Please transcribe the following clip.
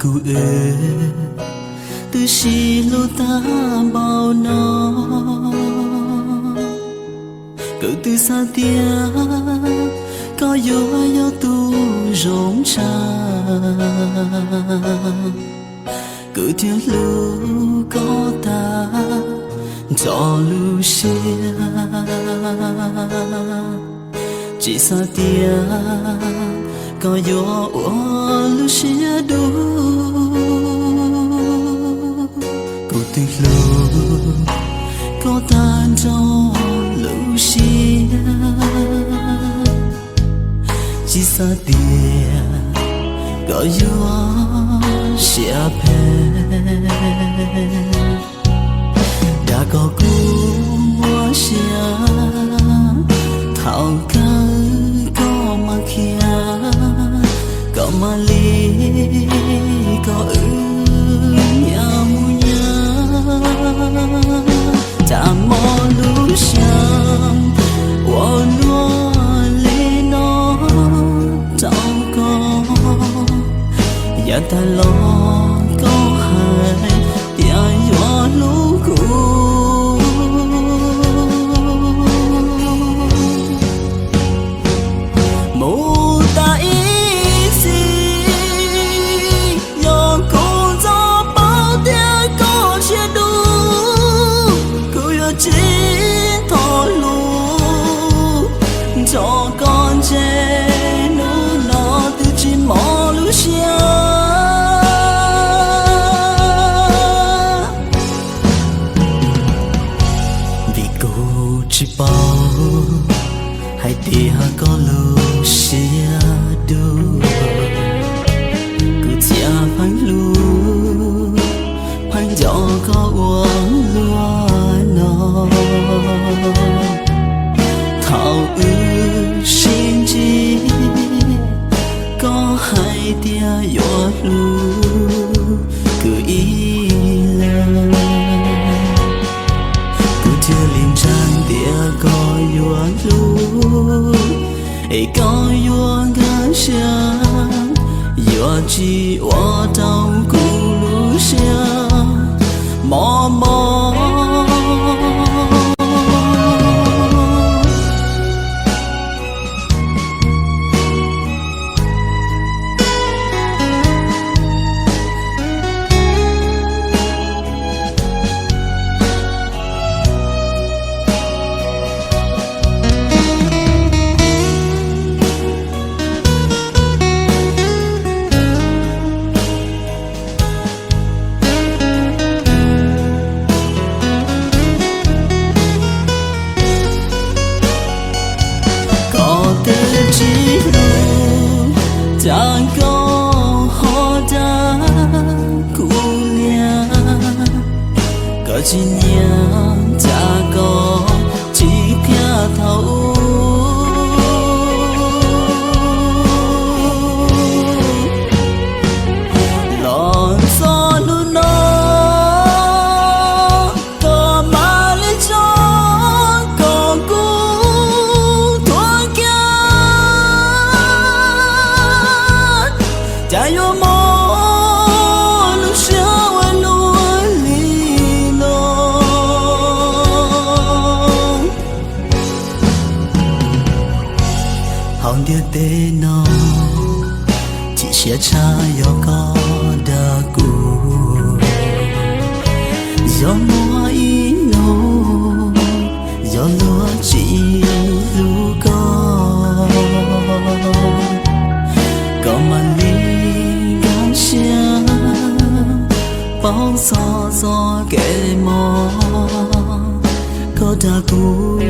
Kuv twb sib hlub tag npaum no, kuv twb xav tias koj yuav yog tus zoo tshaj, kuv thiaj hlub koj tag nrho lub siab. Tsis xav tias koj yuav ua lub siab dub, kuv twb hlub koj tag nrho lub siab. Tsis xav tias koj yuav siab phem, dag koj kuv muaj sia. Thaum kawg koj mam khiav, koj mam li, koj wb nyias mus nyias. Cas mob lub siab ua luaj li no rau koj, yav tag los koj hais tias yuav hlub kuv. Mus tas ib txhis, yog kuv txoj paub tias koj siab dub, kuv yuav tsis thov lus nrog koj ntshe hnub no twb tsis mob lub siab. Vim kuv tsis paub hais tias koj lub siab dub, kuv thiaj pheej hlub pheej nco koj ua luaj no. Thaum wb sib ntsib, koj hais tias yuav hlub kuv ib leeg, kuv thiaj li ntseeg tias koj yuav hlub, es koj yuav nkag siab, yuav tsis ua rau kuv lub siab mob mob. Koj twb tsis hlub, cas koj ho dag kuv liam, koj tsis nyiam cas koj tsis qhia thaum ub. Los txog hnub no, koj mam li tso kom kuv tuag kiag, cas yuav mob lub siab ua luaj li no. Hauv ntiaj teb no, chim siab tshaj yog koj dag kuv. Yog muaj ib hnub, yog luag tsis hlub koj, koj mam li nkag siab, paub txog txoj kev mob koj dag kuv.